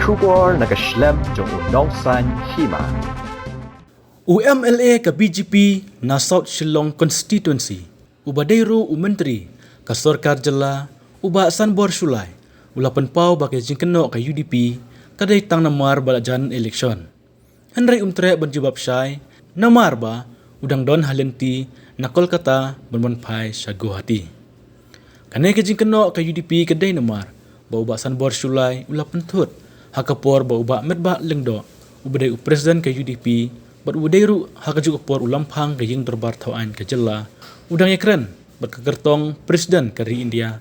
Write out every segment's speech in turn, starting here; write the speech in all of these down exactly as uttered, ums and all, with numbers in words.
Khubor na ka shlem jong u Nongsaiñ Hima. U M L A ka B J P na South Shillong Constituency, uba dei ruh u Myntri ka Sorkar Jylla, u Bah Sanbor Shullai, u la pynpaw ba ka jingkynnoh ka U D P ka dei tang namar ba la jan election. Hynrei um treh ban jubab shai, namar ba u dang don ha lynti na Kolkata ban wan phai sha Guwahati. Kane ka jingkynnoh ka U D P ka dei namar ba u Bah Sanbor Shullai u la pynthut ha ka por ba u Bah Metbah Lyngdoh, uba dei u President ka U D P bad uba dei ruh ha kajuh ka por u Lamphang ka Ïing Dorbar Thawaiñ ka Jylla, u dang ïakren bad ka kyrtong President ka ri India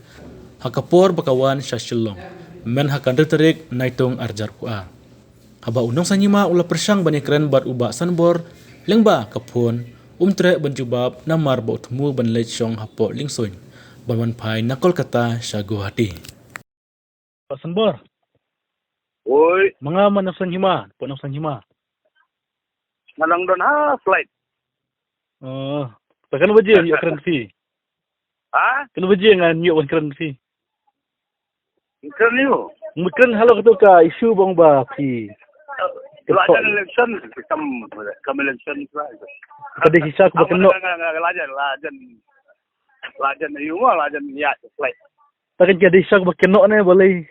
ha ka por ba ka wan sha Shillong, myn ha ka hynriew tarik Naitung arhajar khatwei. Haba u Nongsaiñ Hima u la pyrshang ban ïakren bad u Bah Sanbor lyngba ka phone, um treh ban jubab namar ba u thmu ban leit shong hapoh liengsuiñ ban wan phai na Kolkata sha Guwahati. Bah Sanbor. Oi. Ma nga ma Nongsaiñ Hima, Bah Nongsaiñ Hima. Nga nang don ha flight. Oh, ta kan baje ïakren phi. Ha? Kan baje ngan ïoh wan kren phi. Kren ïoh. Mut kren halor kato ka issue bong ba phi. La jan election kam, kam election lah. Ka dei shisha ka ba kynnoh. La jan, la jan, la jan ïoh, la jan ïa flight. Ta kan ka dei shisha ka ba kynnoh ne balei.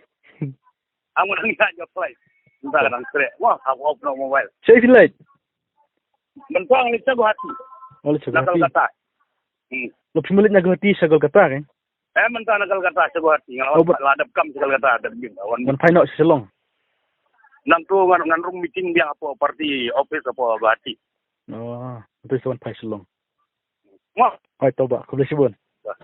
Ang nang ïa flight. Nta ka dang treh. Wah, ha off no mobile. Sha flight. Mentang ni sha Guwahati. Oh, sha Guwahati. Kolkata. Hmm. Lo phi malik na Guwahati sha Kolkata kan? Eh, mentang na Kolkata sha Guwahati. Ngan oh, la dep kam sha Kolkata dep gin. Wan phai noh sha Shillong. Nang tu ngan, ngan rung meeting biang hapoh party office hapoh Guwahati. Oh, tu sa wan phai Shillong. Wah. Hai to Bah, khublei shibun. Bah.